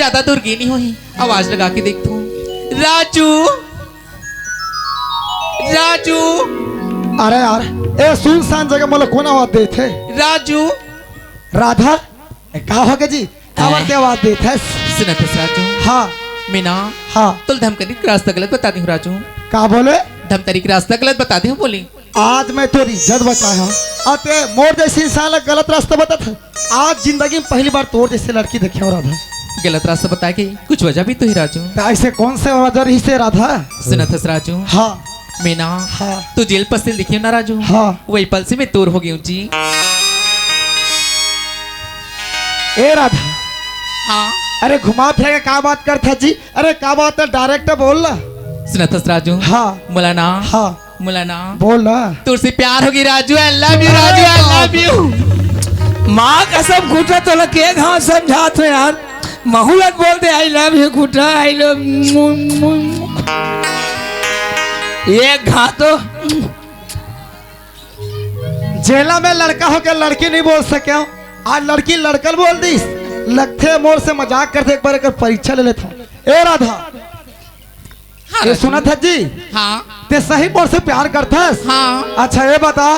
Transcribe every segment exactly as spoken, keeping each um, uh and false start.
ज्यादा दूर गे नइ होही, आवाज लगा के देखथों। राजू, राजू। अरे यार, ए सुनसान जगह मोला कोन आवाज देथे? राजू। राधा, ए, का होगे जी? काबर ते आवाज देत हस? सुनत हस राजू? हाँ। मैं ना, हाँ। तोला धमतरी के रास्ता गलत बता दे हँव राजू। का बोले? धमतरी के रास्ता गलत बता दे हँव बोले। आज मैं तोर इज्जत बचाए हँव, अउ ते मोर जइसे इंसान ला गलत रास्ता बतात हस। आज जिंदगी में पहली बार तोर जइसे लड़की देखे हँव राधा। गलत रास्ता बताए के कुछ वजह भी तो हे राजू। त अइसे कोन से वजह रहिसे राधा? सुनत हस राजू? हाँ। मैं ना, हाँ। तैं जेल पल से देखे हस ना राजू, हाँ। वही पल से मैं तोर हो गे हँव जी। ए राधा। हाँ। अरे घुमा फिरा के का बात करत हस जी? अरे का बात हे, direct बोल ना। सुनत हस राजू? हाँ। मोला ना, हाँ। मोला ना, बोल ना। तोर से प्यार होगे Raju, I love you Raju, I love you। माँ कसम खूंटा, तोला के घांव समझात हँव यार। महूँ ला बोल दे, I love you खूंटा, I love। एक घांव तो जेला में लड़का होके लड़की नइ बोल सकेंव, आज लड़की लड़का ल बोल दिस। लगथे मोर से मजाक करथे, एक बार एकर परीक्षा ले लेथँव। ए राधा, हाँ, ए राजू। सुनत हस जी? हाँ। ते सही मोर से प्यार करथस? हाँ। अच्छा, ए बता,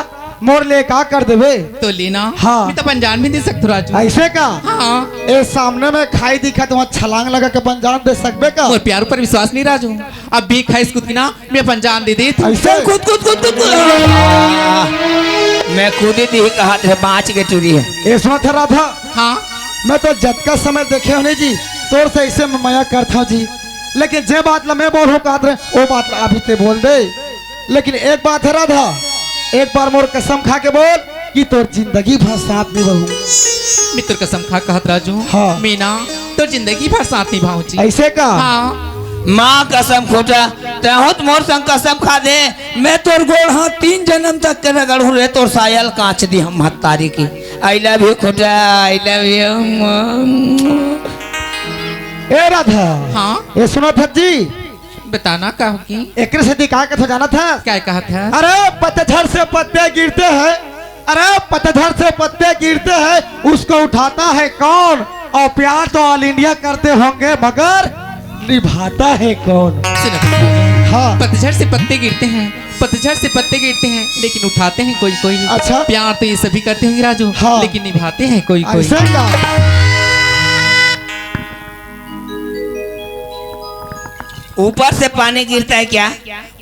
मोर लिए का कर देबे? तोर लिए ना? हाँ। मैं तो अपन जान भी दे सकथँव राजू। अइसे का? हाँ। ए सामने में खाई दिखत हे, उहाँ छलांग लगा के अपन जान दे सकबे का? मोर प्यार ऊपर विश्वास नइ राजू, अब भी खाइस कूद के ना, मैं अपन जान दे देथँव। अइसे? कूद, कूद, कूद, कूद, कूद। आ, मैं कूदे दिही कहत रहें, बाँच गे टूरी ह। ए सुनत हस राधा? हाँ। मैं तो जतका समय देखे हँव ना जी, तोर से अइसे मया करथँव जी। लेकिन जे बात ला मैं बोलहूँ कहत रहें, ओ बात ला अभी ते बोल दे। लेकिन एक बात हे राधा, एक बार मोर कसम खा के बोल कि तोर जिंदगी भर साथ निभाहूँ। मैं तोर कसम खा कहत राजू, हाँ। मैं ना तोर जिंदगी भर साथ निभाहूँ जी। अइसे का? हाँ। माँ कसम खूंटा, तैं हो त मोर संग कसम खा दे, मैं तोर गोड़ हाथ तीन जनम तक के रगड़हूँ रे, तोर साया ल काँच दिहूँ महतारी के। I love you खूंटा, I love you। ए राधा। हाँ। ए सुनत हस जी? बता ना का होगे? एकरे सेती का कथे जानत हस? का कहत हस? अरे पतझड़ से पत्ते गिरते हैं, अरे पतझड़ से पत्ते गिरते हैं, उसको उठाता है कौन? और प्यार तो all India करते होंगे, मगर निभाता है कौन? सुनो। हाँ। पतझड़ से पत्ते गिरते हैं, पतझड़ से पत्ते गिरते हैं, लेकिन उठाते हैं कोई कोई। अच्छा। प्यार तो ये सभी करते होंगे राजू, हाँ। लेकिन निभाते हैं कोई कोई। अइसे का? ऊपर से पानी गिरता है क्या?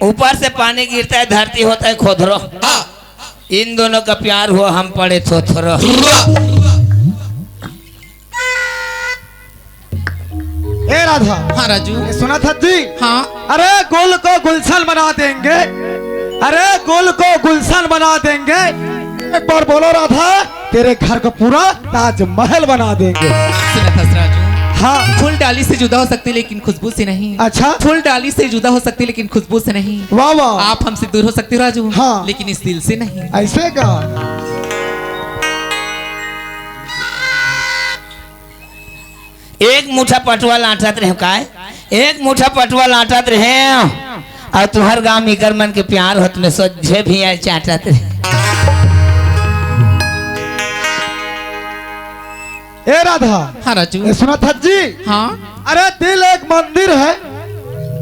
ऊपर से पानी गिरता है, धरती होता है खोदरो। हाँ। इन दोनों का प्यार हुआ, हम पड़े थोथरो। ए राधा। हाँ राजू। ए सुनत हस जी? हाँ। अरे गुल को गुलशन बना देंगे, अरे गुल को गुलशन बना देंगे। एक बार बोलो राधा, तेरे घर को पूरा ताजमहल बना देंगे। सुनत हस राजू? हाँ। फूल डाली से जुदा हो सकते लेकिन खुशबू से नहीं। अच्छा। फूल डाली से जुदा हो सकते लेकिन खुशबू से नहीं। वाह, वाह। आप हमसे दूर हो सकते हो राजू, हाँ। लेकिन इस दिल से नहीं। अइसे का? एक मुठा पटवा लाँटत रहेंव काय? एक मुठा पटवा लाँटत रहेंव, अउ तुँहर गाँव में इकर मन के प्यार होत में सोझे भी आए चाटत रहेंव। ए राधा। हाँ राजू। ए सुनत हस जी? हाँ। अरे दिल एक मंदिर है,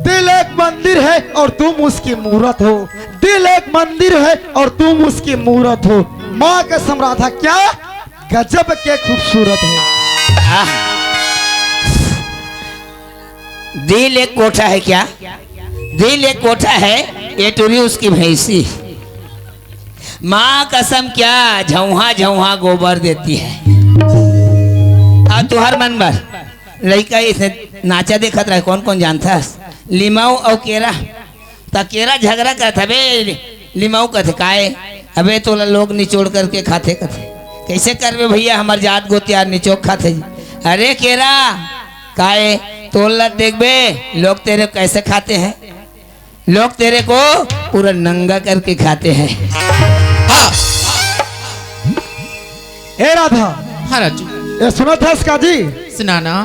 दिल एक मंदिर है और तुम उसकी मूरत हो। दिल एक मंदिर है और तुम उसकी मूरत हो। माँ कसम राधा, क्या गजब के खूबसूरत हो। आह। दिल एक कोठा है क्या? दिल एक कोठा है, ये टूरी उसकी भैंसी। माँ कसम क्या झौंहा झौंहा गोबर देती है। अउ तुँहर मन बर लइका अइसे नाचा देखत रहे, कोन कोन जानथस? लिमाऊ अउ केरा। त केरा झगरा करत हवे, लिमाऊ कथे, "काय? अबे तोला लोग निचोड़ करके खाथे," कथे। "कइसे करबे भइया, हमर जात गोतियार निचोड़ खाथे।" "अरे केरा, काय? तोला देखबे, लोग तेरे कैसे खाते हैं?" लोग तेरे को पूरा नंगा करके खाते हैं। हाँ। ए राधा। हाँ राजू। ए सुनत हस का जी? सुना ना।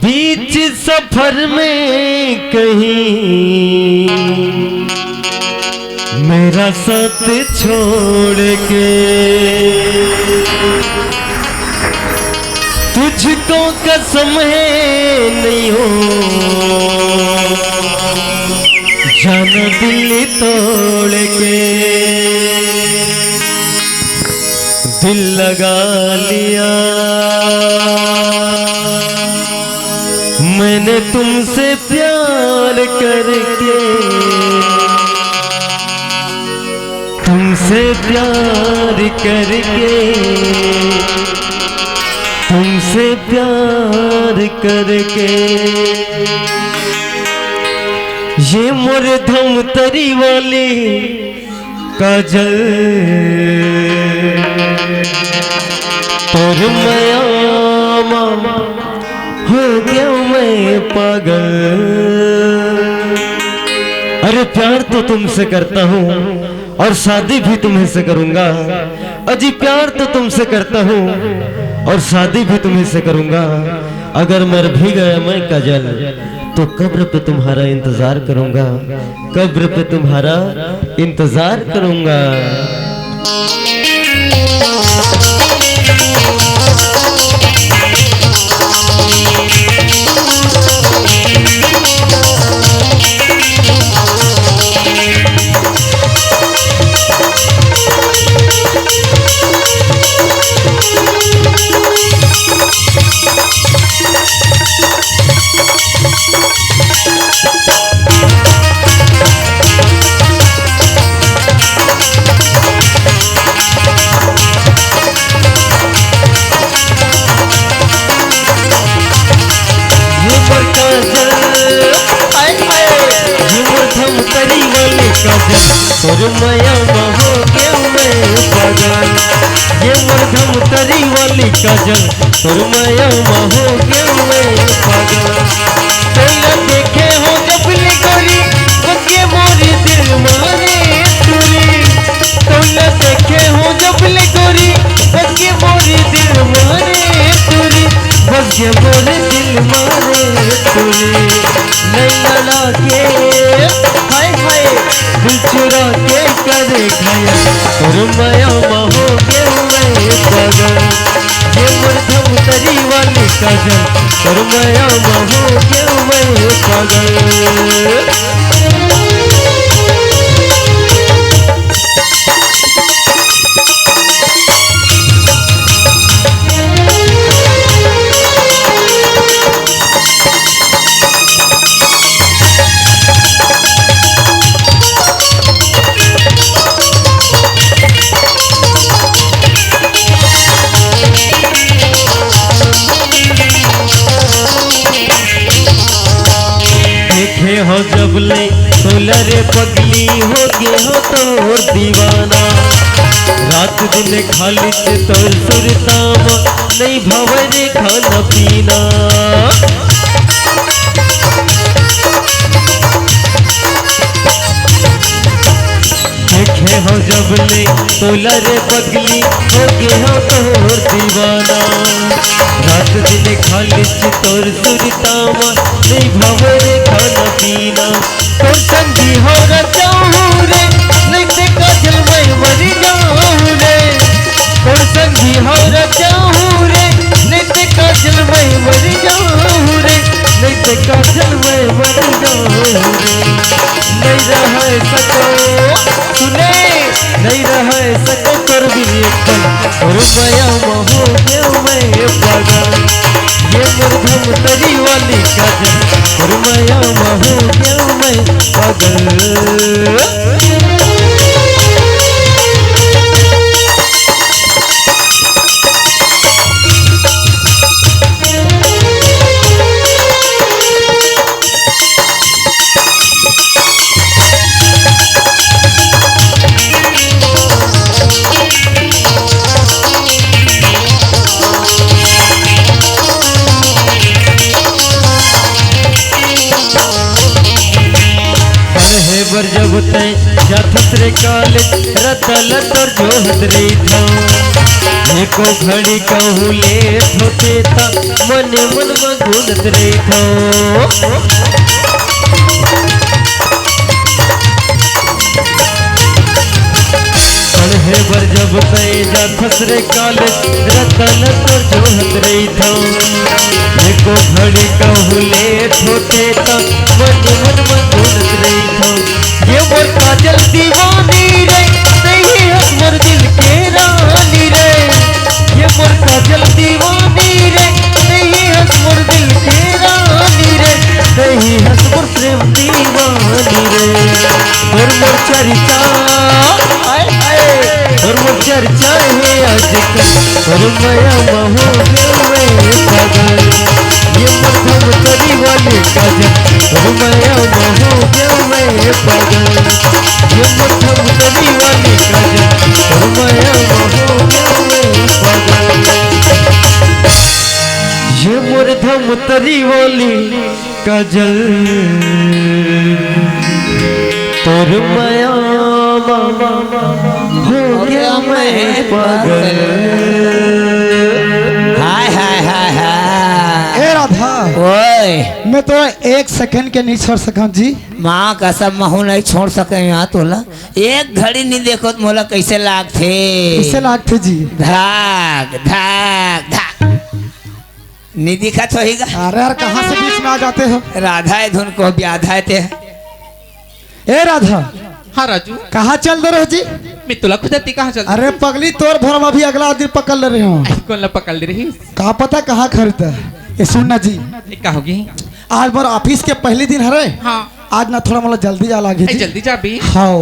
बीच सफर में कहीं मेरा साथ छोड़ के कसम है नहीं हो जाना, दिल तोड़ के दिल लगा लिया मैंने तुमसे प्यार करके, तुमसे प्यार करके, तुमसे प्यार करके। ये मोर धमतरी वाली काजल, तोर मया मा हो गया मैं पागल। अरे प्यार तो तुमसे करता हूँ और शादी भी तुम्हें से करूंगा। अजी प्यार तो तुमसे करता हूँ और शादी भी तुम्हें से करूंगा। अगर मर भी गया मैं काजल, तो कब्र पे तुम्हारा इंतजार करूंगा, कब्र पे तुम्हारा इंतजार करूंगा। ये मोर काजल, हाय हाय, ये मोर धमतरी वाली काजल, तोर मया मा हो गया मैं पागल। ये मोर धमतरी वाली काजल, तोर मया मा हो गया मैं पागल। तोला देखे हो जब ले गोरी, बस ये मोर दिल मारे तुरी। तोला देखे हो जब ले गोरी, बस ये मोर दिल मारे तुरी, बस ये मोर दिल मारे तुरी। नैना लागे, हाय हाय, दिल चुरा के करे घायल, तोर मया मा हो गया मैं पागल। ये मोर धमतरी वाली काजल, तोर मया मा हो गया मैं पागल। देखे हो जब ले तोला रे पगली, हो गे हो तोर दीवाना। रात दिन खाली से तोर सुरता मा, नहीं भावे रे खाना पीना। देखे हो जब ले तोला रे पगली, हो गे हो तोर दीवाना। रात दिन खाली से तोर सुरता मा, नहीं भावे रे खाना पीना। तोर संगी हो रचाहूँ रे, नहीं ते काजल मैं मर जाऊँ रे। तोर संगी हो रचाहूँ रे, नहीं ते काजल मैं मर जाऊँ रे। नहीं ते काजल मैं मर जाऊँ रे। नहीं रह सको, सुने, नहीं रह सको तोर बिन एक पल। तोर मया मा हो गया मैं पागल। ये मोर धमतरी वाली काजल, तोर मया मा हो गया मैं पागल। पढ़े बर जब तैं जाथस रे कॉलेज, रतल तोर जोहत रहिथौं। एको घड़ी कहूँ लेट होथे त मने मन म गुनत रहिथौं। पढ़े बर जब तय जाथस रे कॉलेज, रतन तोर जोहत रहिथव। एको घड़ी कहूँ लेट होथे त मन मन म जोहत रहिथव। ये मोर काजल दीवानी रे, तहीं हस मोर दिल के रानी रे। ये मोर काजल दीवानी रे, तहीं हस मोर दिल के रानी रे, तहीं हस मोर प्रेम दीवानी रे। तोर मोर चर्चा, हाय हाय, तोर मोर चर्चा हे आजकल, तोर मया म हो गया मैं पागल। ये मोर धमतरी वाली काजल, तोर मया म हो गया मैं पागल। ये मोर धमतरी वाली काजल, तोर मया म हो गया मैं पागल। ये मोर धमतरी वाली काजल, तोर मया म हो गया मैं पागल। हाय, हाय, हाय, हाय। ए राधा, ओए। मैं तोला एक सेकंड के नहीं छोड़ सकंव जी। माँ कसम, महूँ नहीं छोड़ सके यहाँ तोला। एक घड़ी नहीं देखो त मोला कैसे लागथे। कैसे लागथे जी? धाक, धाक, धाक। नहीं दिखत होही गा? अरे यार, कहाँ से बीच में आ जाते हो? राधा ए धुन को ब्याधा हे ते। ए राधा। हाँ राजू। कहाँ चल दे रहे हो जी? मैं तोला खुजत ही कहाँ चल? अरे पगली, तोर भरम अभी अगला दिन पकड़ ले रहे हो। कोन ला पकड़ ले रही? का पता कहाँ खरीदा। ये सुन ना जी। ये का होगे? आज मोर ऑफिस के पहली दिन हरे। हाँ। आज ना थोड़ा मोला जल्दी जा लागे ए, जी। जल्दी जाबे? हाँ।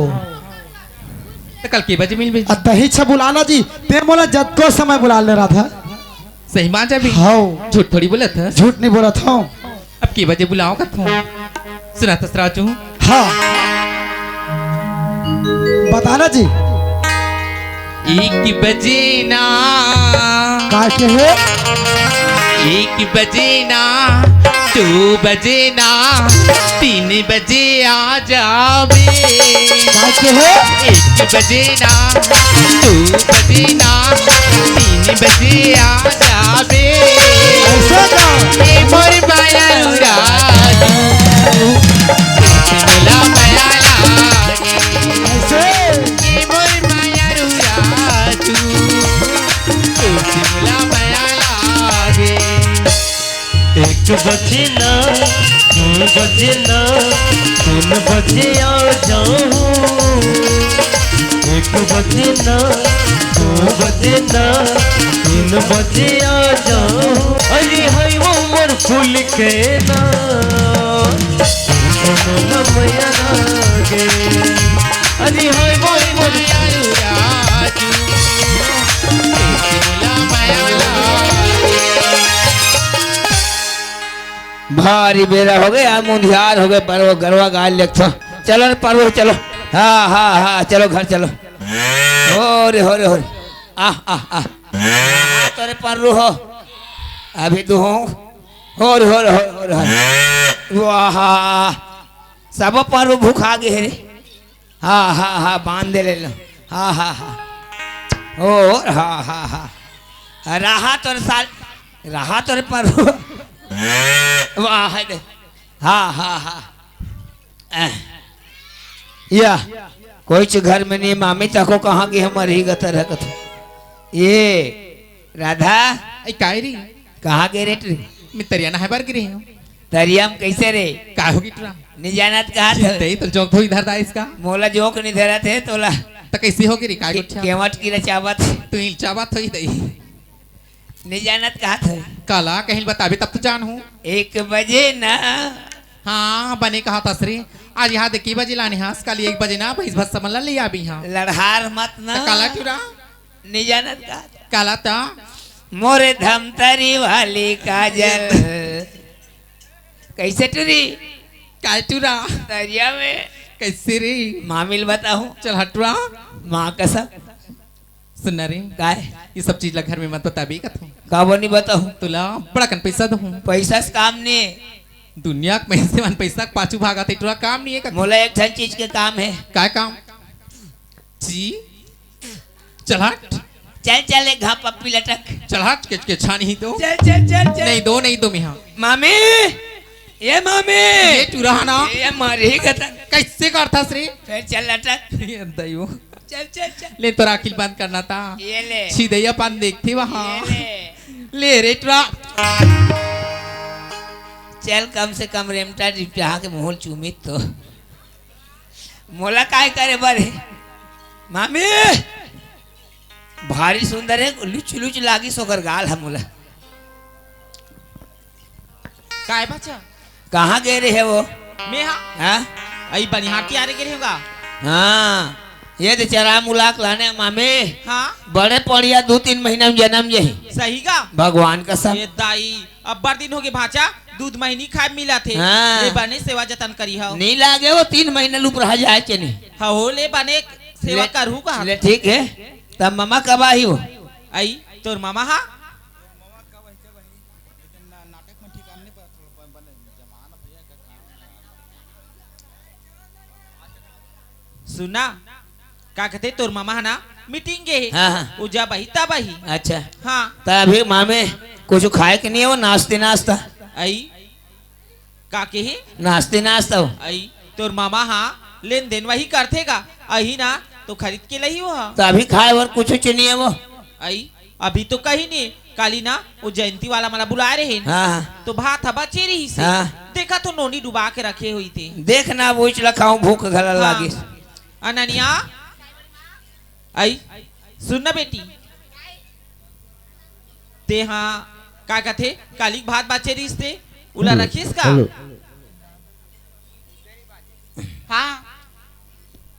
त कल के बजे मिलबे? आ, तही छ बुलाना जी। ते मोला जतको समय बुला ले राधा। सही मा जाबे? हाँ। झूठ थोड़ी बोलत हस। झूठ नहीं बोलत हूँ। अब के बजे बुलाओ कथों? सुना त राजू। हाँ। बताना जी। एक बजे ना। का के हे? एक बजे ना, दो बजे ना, तीन बजे आ जाबे। का के हे? एक बजे ना, दो बजे ना, तीन बजे आ जाबे। ऐसा का? ए मोर माया राजू, मोला माया लागे। ऐसे? ए मोर माया राजू, मोला माया लागे। एक बजे ना, दो बजे ना, तीन बजे आ जाहूँ। एक बजे ना, दो बजे ना, तीन बजे आ जाहूँ। अरे हाय वो मोर फूल के ना, मोला माया लागे। अरे हाय वो मोर भारी बेरा होगे यार, मुंधियार होगे, परवो गरवा गाय लेगथो। चलो रे परवो, चलो। हाँ, हाँ, हाँ, चलो घर चलो। हो रे, हो रे, हो रे। आह, आह, आह। तोरे परवो हो। अभी तो हो। हो रे, हो रे, हो रे, हो रे। वाह। सब परवो भूखा गे हे रे। हाँ, हाँ, हाँ, बांध दे ले लो। हाँ, हाँ, हाँ। ओ, हाँ, हाँ, हाँ। रहा तोर साल, रहा तोर पर। वाह, है दे। हाँ, हाँ, हाँ। अह। या, कोई च घर में नहीं, मामी तको कहाँ गे हे, मरही गतर हे कथे। ये, राधा। ए, काय रे? कहाँ गे रे टुरी? मैं तरिया नहाय बर गे रेहेंव। तरिया म कैसे रे? काय होगे टुरा? नहीं जानत कहाँ थे? तई तो जोंक थोड़ी धरत आइस का? मोला जोंक नहीं धरत हे तोला। त कैसे होगे रे? काय के-, गोठिया? केवट की रचावत। तू ही चावत होही दई। नहीं जानत कहाँ थे? काला कहीं बताबे तब तो जानहूँ। एक बजे ना। हाँ, बने कहथस रे। आज यहाँ दे के बजे लाने हस, काली एक बजे ना, भैंस भस्सा मन ला ले आबे इहाँ। लड़हार मत ना। त काला टुरा? नहीं जानत का? काला त? मोरे धमतरी वाली काजल। कैसे टुरी? काय टुरा? तरिया में। कैसे रे? मामिल बताऊं? चल हट टुरा। माँ कसम। सुन ना रे। काय? ये सब चीज ला घर में मत बताबे कथों। काबर नहीं बताऊं? तोला बड़ा कन पैसा दूं। पैसा से काम नहीं। दुनिया के पैसे मन पैसा के पाछू भागत हे टुरा, काम नहीं है कथों। मोला एक ठन चीज के काम है। काय काम? जी, चल हट। चल, चल, एक घाप पप्पी लटक। चल हट, के, के छान ही तो। चल, चल, चल, चल। नहीं दो, नहीं दो मिहा। मामी, ये मामी। ये टुरा ना। ये मारी गतन। कैसे करथस रे? फिर चल लटक। ये दइयो। चल, चल, चल। ले, तोर आँखी ल बंद करना त। ये ले। छिदैया पान देखथे वहाँ। ये ले। ले रे ट्रा। चल, कम से कम रेमटा रिमटा के मुँह ल चूमित तो। मोला काय करे बर हे? मामी! भारी सुंदर हे, लुच लुच लागिस ओकर गाल ह मोला। काय बच्चा? कहाँ गे रहे वो? मैं हा? हाँ? अई बनिहार तियारे गे रहे होगा। हाँ, ये दे चरा मुलाक लाने मामे। हाँ? बड़े पड़िया दू तीन महीना में जनम जही। सही का? भगवान कसम। ये दाई, अब्बड़ दिन होगे भांचा, दूध महीनी खाए मिला थे। हाँ। ये बने सेवा जतन करी हव। नी लागे वो तीन महीना लुप रहा जाए चने। हाँ, हो ले बने सेवा ले, करहू का। ले ठीक है। तब मामा कब आही वो? आई, तोर मामा हा? सुना, का कथे तोर मामा ह ना मीटिंग गे हे। हाँ, हाँ। वो जब आही तब आही। अच्छा। हाँ। त अभी मामे कुछ खाए के नहीं है वो नाश्ते नाश्ता? आई, का कही? नाश्ते नाश्ता हो। आई, तोर मामा हा लेन देन वही करथे का? अही ना तो खरीद के लही वो हा। त अभी खाए बर कुछ नहीं है वो? आई, अभी तो कहीं नहीं, काली ना वो जयंती वाला मला बुलाए रहे। हाँ, हाँ। तो भात ह बचे रहिस हे। हाँ। देखा तो नोनी डुबा के रखे हुई थी। देख ना वो इचला खाऊं भूख घला हाँ। लागिस। अननिया, आई, सुन ना बेटी, ते हाँ का कथे काली भात बचे रहिस ते उला हम्म। रखिस का? हेलो। हाँ।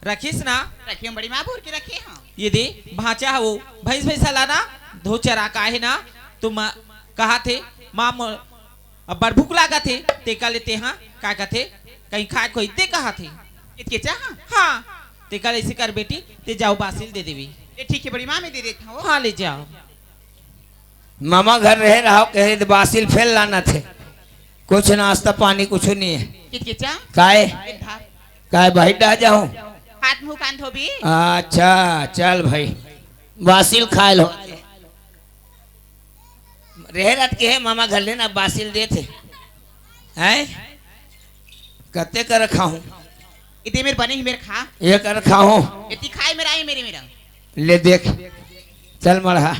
रखिस ना? रखे हूँ बड़ी माँ, भोर के रखे हूँ। ये दे, भांचा ह वो, भैंस भैंसा ला ना, धो चरा का हे ना, तुम कहा थे, माँ मो-, अब्बड़ भूख लागत हे, तेका ले ते हाँ, का कथे, कहीं खाए कोई ते कहा थे। इतके चाह? हाँ, तेका ले ऐसे कर बेटी, ते जाओ बासिल दे देवी। ये ठीक है बड़ी माँ, मैं दे देता हूँ। हाँ, ले जाओ। मामा घर रहे रहो, कहे त बासिल फेल लाना थे, कुछ नाश्ता पानी कुछ नहीं है। कितके चा? काय? कितना? काय भाई डा जाऊं? हाथ मुंह कान धोबी? अच्छा, चल भाई, बासिल खाए लो। रहे रात के है मामा घर ले ना बासिल दे थे, हैं? कते कर खाऊं? इतने मेरे बने ही मेरे खा। ये कर खाऊं? इतनी खाए मेरा ही मेरे मेरा। ले देख, चल मड़हा।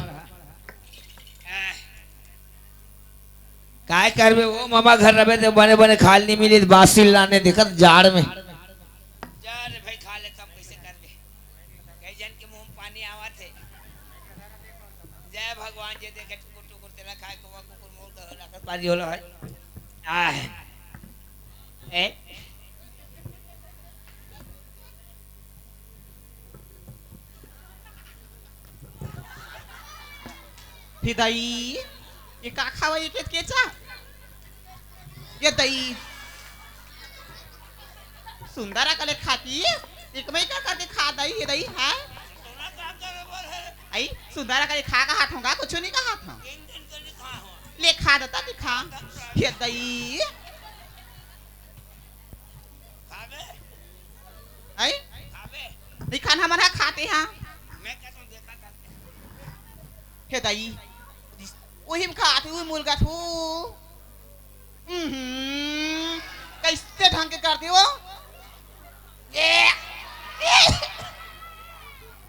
काय करबे वो मामा घर रबे ते बने बने खाल नहीं मिली, बासी लाने दिखत जाड़ में। जा रे भाई, खा ले, तब कैसे करबे? कई जन के मुंह में पानी आवत हे। जय भगवान, जे देखे टुकुर टुकुर तेला खाए, कुआ कुकुर मुंह तो लागत बारी होला भाई। आह। ए? हे दाई, ये का खावा ये केच केचा? ये दाई, सुंदर अकले खाती, एक मई का करके खा दाई, ये दाई, हाँ? आई, सुंदर अकले खा का हाथ होगा, कुछ नहीं का हाथ हो। ले खा दता कि खा, ये दाई। आई? नहीं खान हमन हा खाते हा। हे दाई, उही म खात हे, उही मुलगत हो। हम्म, कैसे ढंग के करते हो? ये, ये,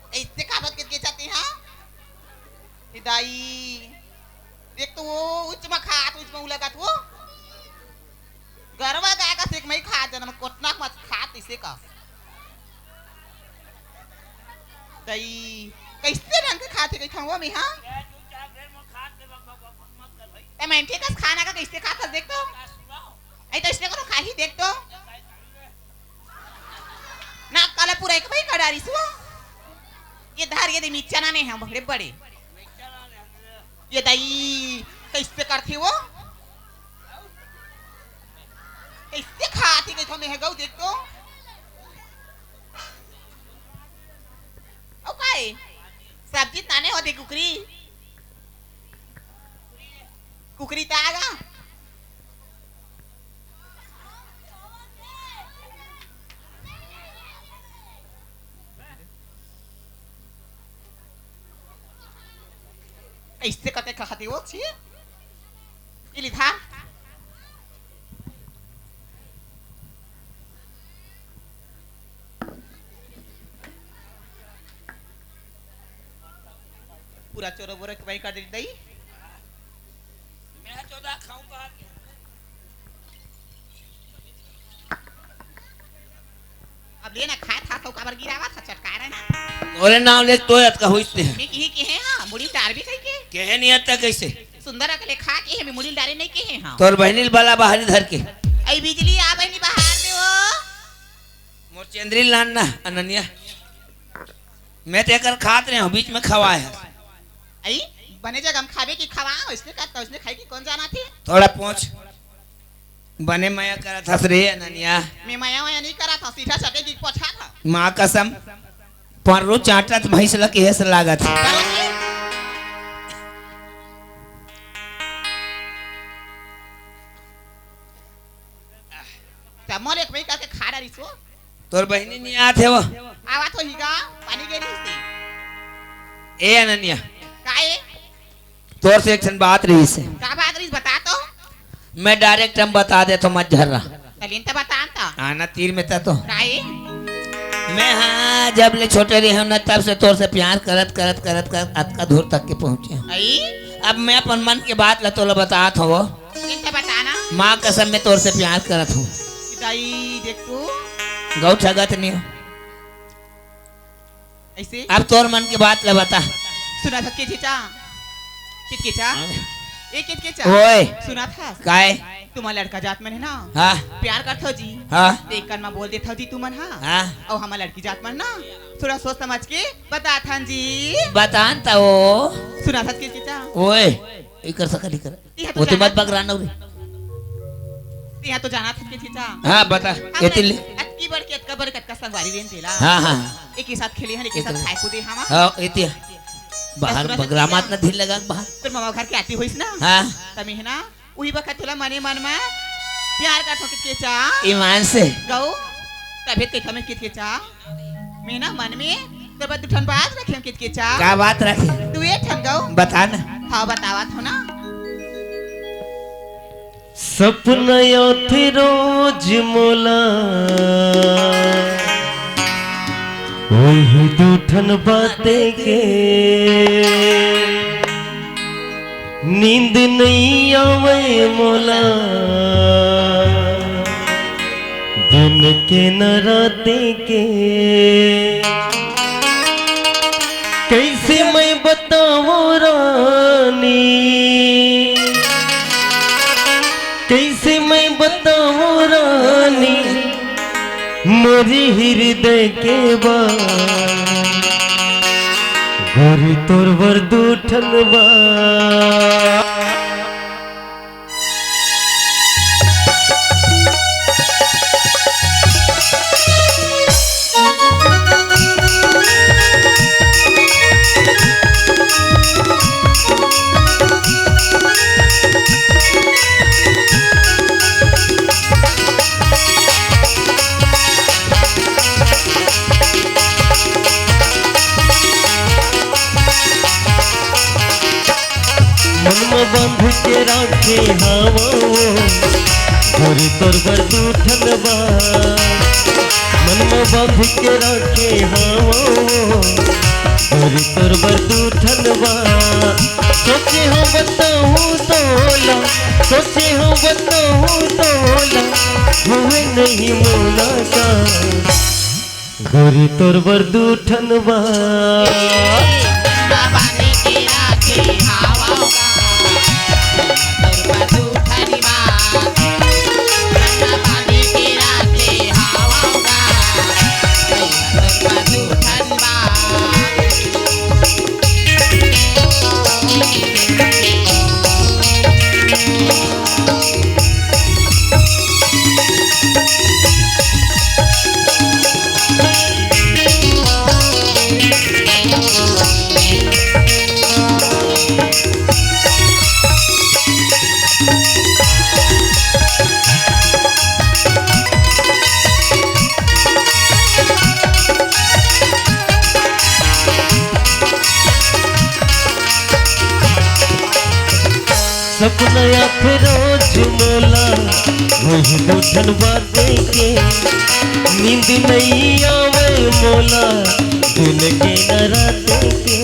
कैसे खात के, के जाते हा? हे दाई, देख तो वो उच्च में खात, उच्च में उलगत हो। गरवा गाय का सेक मई खा जनम कोटना मत खा तिसे का। दई, कैसे रंग के खाते कही खाऊंगा मैं, हाँ? ए, मैं ठीक है, खाना का कैसे खाता देख तो। ऐ तो इसने को तो खा ही देख तो। ना काला पूरा एक भाई कडारी सुआ। ये धार ये दे मिर्चा ना नहीं हम बड़े बड़े। ये दई कैसे करथे वो? कैसे खाथे कहिथो मैं गऊ देख तो। ओ काय? सब्जी ताने होते कुकरी। कुकरी त आगा। ऐसे कते कहते हो छी? इली था। चोरो बोरो के भाई कर दे दई। मैं चोदा खाऊं का? अब ले ना खाए था तो काबर गिरावा था चटकारे ना। तोरे नाम ले तो अतका होइस ते। मैं किही के हे हाँ, मुड़ी डार भी कही के। कहे नहीं आता कैसे? सुंदर अकले खा के हे, मैं मुड़ी डारे नहीं के हे हाँ। तोर बहनी ल बला बाहरी धर के। आई बिजली आ बहनी बाहर दे वो। मोर चंद्री लान ना, अनन्या। मैं ते एकर खात रहे हूँ, बीच में खवाए है। आई, बने जगह में खाबे की खवा, इसने का, तो इसने खाई की कौन जाना थे? थोड़ा पहुँच। बने मया करत हस रे अनन्या। मैं मया वया नहीं करत हस, सीधा सटे की पोछा था। माँ कसम, पररू चाटत भैंस ल केहेस लागत। त मोर एक भाई करके खा डारिस वो। तोर बहिनी नहीं आत हे वो। आवत होही गा, पानी गे रहिस ते। ए अनन्या। का ए? तोर से एक ठन बात रहिस हे। का बात रहिस, बता तो। मैं direct हम बता देथों, मत झर्रा। तलिन त बतान त। आना तीर में त तो। का ए? मैं हाँ, जब ले छोटे रहे हूँ ना, तब से तोर से प्यार करत, करत, करत, करत अतका दूर तक के पहुँचे हूँ। आई? अब मैं अपन मन के बात ला तोला बतात हूँ। इनका बताना। माँ कसम, मैं तोर से प्यार करत हूँ। दाई, देख तू। गौ ठगत नहीं हो। ऐसे? अब तोर मन के बात ला बता। सुना था के चेचा? कित के चा? हाँ। ए कित के चा? ओए। सुना था? काय? तुम्हार लड़का जात मन हे ना? हाँ। प्यार करथो जी। हाँ। ते कन म बोल देथो जी तुमन, हाँ? हाँ। अउ हमर लड़की जात मन ना, थोड़ा सोच समझ के बताथन जी। बतान त ओ। सुना था के चेचा? ओए, इकर सकल इकर। इहा तो वो तो जाना मत था। बगराना रे। इहा तो जाना था के चेचा। हाँ, बता। हम एतिल। अतकी बड़ के अतका बड़ कतका संगवारी रेन तेला। हाँ, हाँ। एक ही साथ खेले हन, एक ही एक साथ साथ। खाए कूदे हवा। हाँ, एतिया। बाहर बगरा मात ना ढील लगा बाहर। तोर मामा घर के आती होइस ना? हाँ। तमे हे ना? उही बखत तोला मने मन म प्यार करथों कित के चा। ईमान से। गौ, तभे ते कमे कित के चा। मैं ना मन में तोर बर दू ठन बात रखे हंव कित के चा। का बात रखे? तू ए ठन गौ। बता ना। हाँ, बतावत हंव ना। सपना आथे रोज मोला, वही दू ठन बाते के। नींद नइ आवय मोला, दिन के न राते के। कइसे मैं बतावंव रानी, कइसे मैं बतावंव रानी, मोरी हृदय के बात, गोरी तोर बर दू ठन बात। मन म बांध के राखे हावंव, गोरी तोर बर दू ठन बात। मन म बांध के राखे हावंव, गोरी तोर बर दू ठन बात। सोचे हंव बताहूं तोला, सोचे हंव बताहूं तोला, होवय नहीं मोला का। गोरी तोर बर दू ठन बात। सपना आथे रोज मोला, वही दू ठन बाते के। नींद नइ आवय मोला, दिन के न राते के।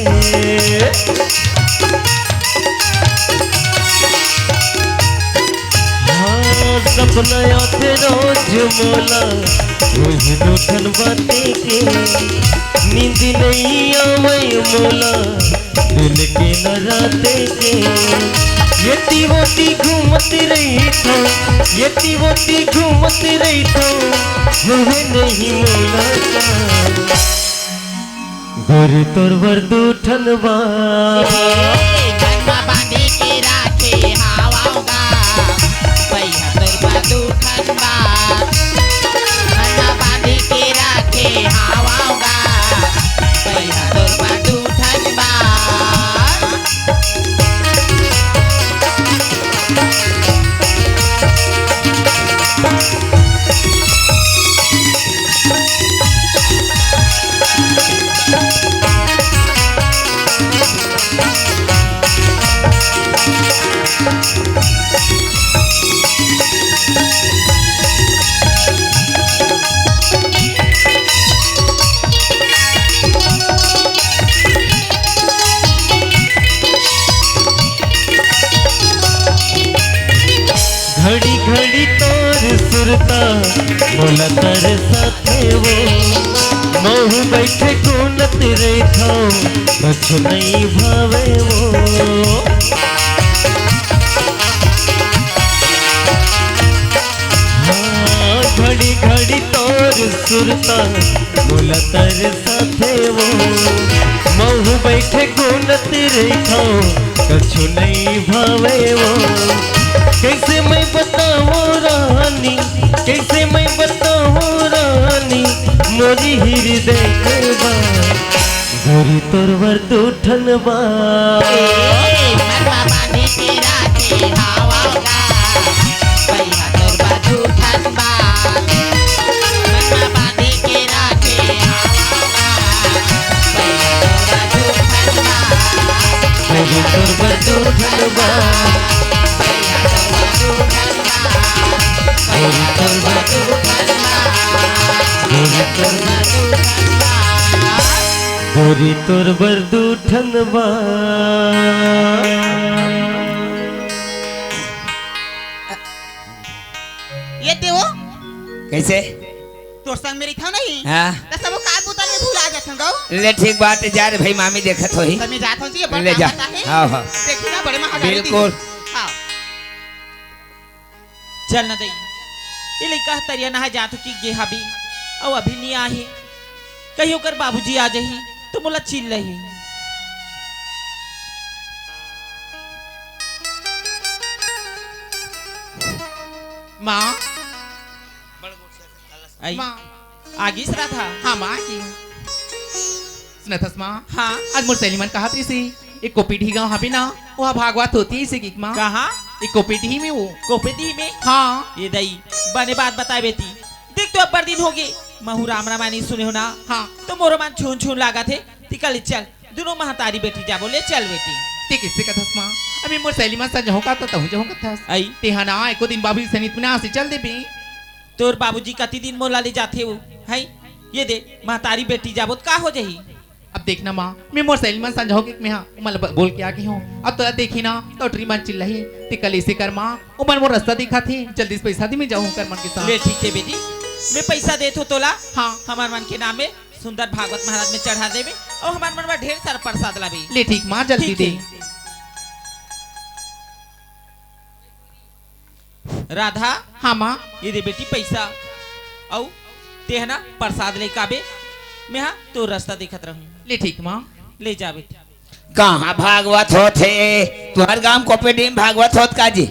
हाँ, सपना आथे रोज मोला, वही दू ठन बाते के। नींद नइ आवय मोला, दिन के न राते के। एती ओती घूमत रहिथंव, एती ओती घूमत रहिथंव, होवय नहीं मोला का। गोरी तोर बर दू ठन बात। ए, कान म बांधे के राखे हवंव गा, पइहा तोर बर दू ठन बात। कान म बांधे के राखे हवंव गा, पइहा तोर बर दू ठन बात। घड़ी घड़ी तोर सुरता मोला तरसाथे वो, महूं बइठे गुनत रहिथंव, कछु नइ भावे वो। हाँ, घड़ी घड़ी तोर सुरता मोला तरसाथे वो, महूं बइठे गुनत रहिथंव, कछु नइ भावे वो। कइसे मैं बतावंव रानी, कइसे मैं बतावंव रानी, मोरी हृदय के बात। गोरी तोर बर दू ठन बात। ए, मरवा बांधे के राखे हवंव गा, पइहा तोर बर दू ठन बात। मरवा बांधे के राखे हवंव गा, पइहा तोर बर दू ठन बात। गोरी तोर बर दू ठन बात। पइहा तोर बर दू ठन बात। गोरी तोर बर दू ठन बात। गोरी तोर बर दू ठन बात। गोरी तोर बर दू ठन बात। ये ते वो? कइसे? तोर संग में रहिथंव नहीं? हाँ। त सबो काम बुता ल भुला जाथंव गो। ले ठीक बात हे, जा रे भई, मामी देखत होही। त मैं जात हंव जी, ये बड़ ले काम जा। बता हे। हाँ, हाँ। देखी ना, बड़े महारानी बिल्कुल। हाँ। चल न दई, ये लइका ह तरिया नहाय जात हो कि गे हाबे, अउ अभी नइ आए हे। कहीं ओकर बाबूजी आ जाही त मोला चिल्लाही। माँ। आई। माँ। आ गिस राधा। हाँ माँ, आ गिस। सुनत हस माँ? हाँ। आज मोर सहेली मन कहत रहिस हे, एक कोपीडीह गाँव हाबे ना, उहाँ भागवत होथे अइसे कहिके माँ। कहाँ? एक कोपीडीह में वो। कोपीडीह में? हाँ। ए दई, बने बात बताए बेटी। देख तो अब्बड़ दिन होगे, महूँ राम रामायण नइ सुने हों ना। हाँ। त मोरो मन छून छून लागत हे, तिका ले चल। दूनों महतारी बेटी जाबो, ले चल बेटी। ते कइसे कथस माँ? अभी मोर सहेली मन संग जाहूँ का त तहूँ जाहूँ कथस। आई। तेहा ना, एको दिन बाबूजी सनित में ना से चल देबे। तोर बाबूजी कति दिन मोला ले जाथे वो, हई? ये दे, महतारी बेटी जाबो त का हो जाही? अब देख ना माँ, मैं मोर सहेली मन संग जाहूँ कि मैं हा, मैं ब-, बोल के आ गे हों। अब तोला देखही ना, त टुरी मन चिल्लाही। ते कल अइसे कर माँ, ओमन मोर रस्ता दिखाथे, जल्दी से पइसा दे, मैं जाहूँ ओकर मन के साथ। ले ठीक हे बेटी, मैं पइसा देत हों तोला। हाँ। हमर मन के नाम में सुंदर भागवत महाराज में चढ़ा देबे अउ हमर मन बर ढेर सारा प्रसाद लाबे। ले ठीक माँ, जल्दी ठीक दे। हे। राधा। हाँ माँ। ये दे बेटी पइसा, अउ तेह ना प्रसाद लेके आबे, मैं हा तोर रस्ता देखत रहूँ। ले ठीक माँ। ले जा बेटी। कहाँ भागवत होथे? तुँहर गाँव कोपीडीह में भागवत होत का जी?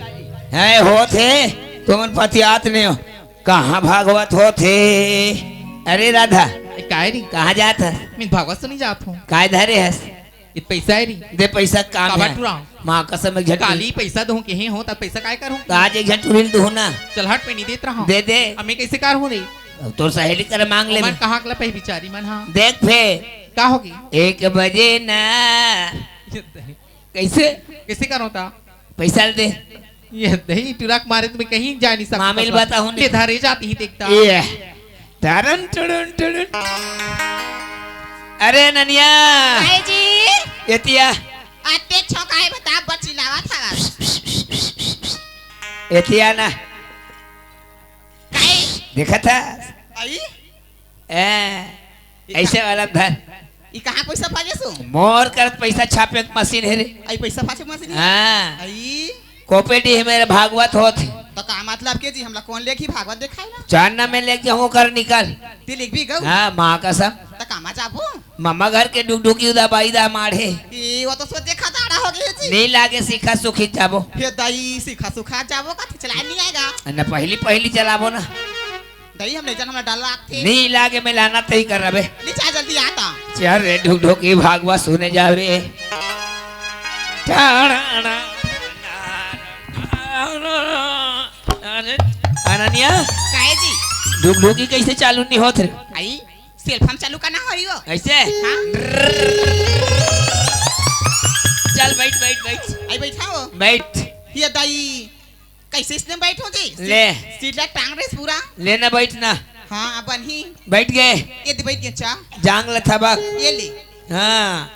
हैं, होथे? तुमन पतियात नइ हो। कहाँ भागवत होथे? अरे राधा, ए, काय रे? कहाँ जात हस? मैं भागवत सुने जात हों। काय धरे हस? ए पइसा हे रे। दे पइसा, काम काबर हे। टुराहूँ? माँ कसम, एक झन काली पइसा दूँ केहे हों, त पइसा काय करहूँ? त आज एक झन टुरी ल दूँ ना। चल हट, मैं नइ देत रहूँ। दे दे। अब मैं कइसे करहूँ रे? अब तोर सहेली करा मांग ले। ओमन कहाँ के लपही बिचारी मन, हाँ। देख फेर। का होगे? एक बजे ना। कइसे? कइसे करहूँ त? पइसा ल दे। ये दही टुरा के मारे त मैं कहीं जा नइ सकत। मामी ल बताहूँ नहीं। ले धरे जात ही देखत। ये। तरन टुडुन टुडुन। अरे ननिया। काय जी? एतिया। अते छौंकाए बता बच्ची लावत हवा। एतिया ना। काय? देखत हस? आई? ए, ई ऐसे का-, वाला धर। ई कहाँ पैसा पागे सो? मोर करत पैसा छापे के मशीन हे रे। आई पैसा पाछे मशीन हे? हाँ। आई? कोपेडी हे मेरे भागवत होत हे। तो का मतलब के जी, हमला कौन लेखी भागवत देखाई ना? चार ना में लेके जाऊँ कर निकल। ते लिख भी गऊ? हाँ, माँ कसम। तो कामा जाबो? मम्मा घर के डुगडुगी उदा बाई दा माढ़े। ए, वो तो सोचे खताड़ा हो गए जी। नहीं लागे सीखा सुखी जाबो। हे दाई, सीखा सुखा जाबो का, चला नहीं आएगा। न पहली पहली चलाबो ना। दही हम ले जान, हमरा डर लागथे। नी लागे में लाना तही कर रबे। ले जा जल्दी आता। चल रे ढुक ढुक ई भागवा सुने जाव रे। अरे अननिया। काहे जी? ढुक ढुक ई कैसे चालू नहीं होत रे? आई, सेल फोन चालू करना हो रही हो। कैसे? हाँ। चल बैठ बैठ बैठ। आई बैठा हो। बैठ। ये दाई। कैसे इसने बैठो जी? ले। सीट ला टांग रेस पूरा। ले ना बैठ ना। हाँ, अब बनी। बैठ गए। ये दे बैठ गए चा। जांग ल थबक। ये ले। हाँ।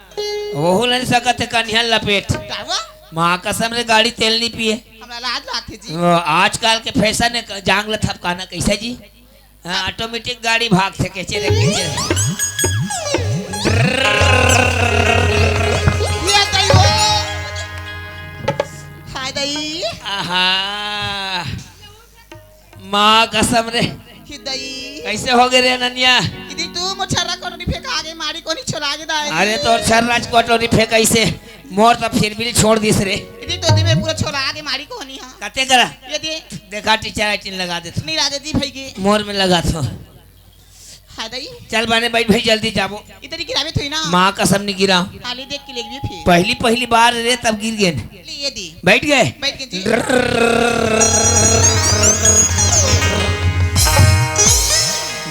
वहू लन सकत है कन्हैया लपेट। का वो? माँ कसम रे गाड़ी तेल नहीं पिए। हमरा लाज लागथे जी। वो आजकल के फैशन है क-, जांग ल थपकाना कैसे जी? हाँ, ऑटोमेटिक गाड़ी भाग से कैसे रे कैसे। ये दई हो। हाय दई। आहा। माँ कसम रे। कि दई। कैसे हो गए रे अनन्या? इदी तू मोर छर्रा कटोरी फेंका आगे मारी कोनी छोला आगे दाई। अरे तोर छर्रा कटोरी फेंक कैसे? मोर तो फिर भी छोड़ दिस रे। इदी तो दे में पूरा छोला आगे मारी कोनी हाँ। कते करा? ये दे। देखा टीचर आइटिन लगा दे। नहीं राजा जी भाई के। मोर में लगा थो। हाँ दई। चल बने बैठ भाई जल्दी जाबो। इधर ही गिरावे थोड़ी ना। माँ कसम नहीं गिरा। खाली देख के ले गई फिर। पहली पहली बार रे तब गिर गए। ले ये दी। बैठ गए। बैठ के जी।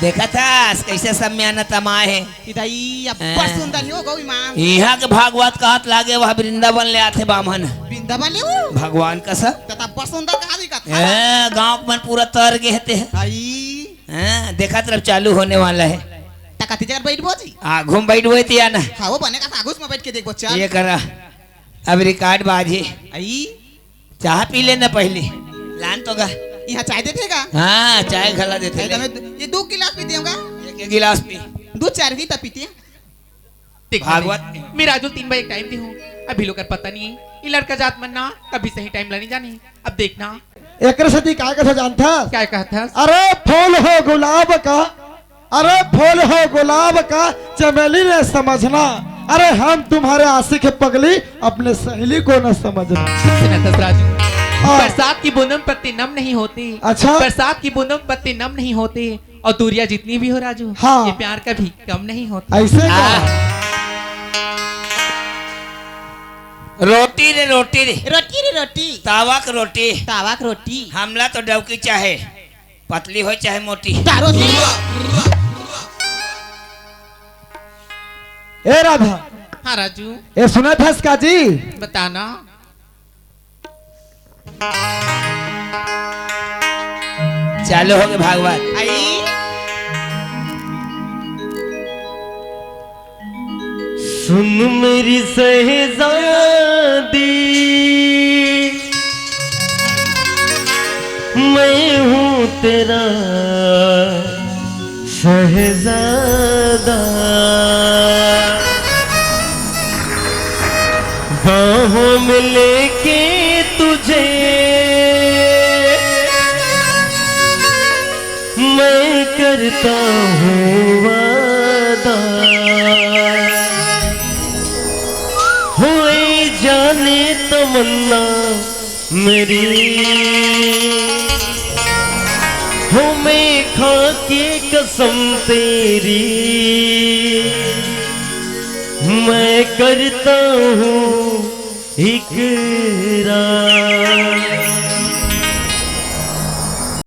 देखा था कैसे सब में आना तमाए है। कि दई अब हाँ। सुंदर ही हो गई माँ। यहाँ के भागवत कहत लागे वह वृंदावन ले आथे बामन। वृंदावन ले वो। भगवान कसम। तो तब सुंदर कहा भी कहत। ए, गांव के मन पूरा तर गए थे। आई। हाँ, देखा तरफ चालू होने वाला है। तकती जगह बैठ भोजी। आ, घूम बैठ बोए तिया ना। हाँ, वो बने का था, घुस में बैठ के देख बच्चा। ये करा। अब रिकॉर्ड बाजी। आई। चाह पी लेना पहले। लान तो गा। यहाँ चाय देते का? हाँ, चाय घला देते भाई, ले। तमे ये दो गिलास पीते होगा? एक, एक गिलास पी। दो चार भी तब पीते हैं। देख भागवत। मैं राजू तीन बार एक टाइम दे हूँ, अभी लोग कर पता नहीं है। ये लड़का जात मन ना कभी सही टाइम ला नहीं जाने। अब देखना। एकरे सेती काय कथा जानथस? काय कहथस? अरे फूल हो गुलाब का, अरे फूल हो गुलाब का, चमेली ने समझना। अरे हम तुम्हारे आशिक है पगली, अपने सहेली को न समझना। सुनथस राजू। हाँ। बरसात की बूंदों में पत्ती नम नहीं होती। अच्छा। बरसात की बूंदों में पत्ती नम नहीं होती। और दूरियां जितनी भी हो राजू, हाँ। ये प्यार कभी कम नहीं होता। ऐसे क्या? हाँ। रोटी रे, रोटी रे। रोटी रे, रोटी। तावा के रोटी। तावा के रोटी। हमला तो डौकी चाहे पतली हो चाहे मोटी। तारो दी। ए राधा। हाँ राजू। ए सुनथस का जी? बताना। चालू हो गए भागवत। आई। सुन मेरी शहजादी, मैं हूँ तेरा शहजादा। बाहों में लेके तुझे मैं करता हूँ वादा। होए जाने तमन्ना मेरी, हो मैं खा के कसम तेरी, मैं करता हूँ इकरार।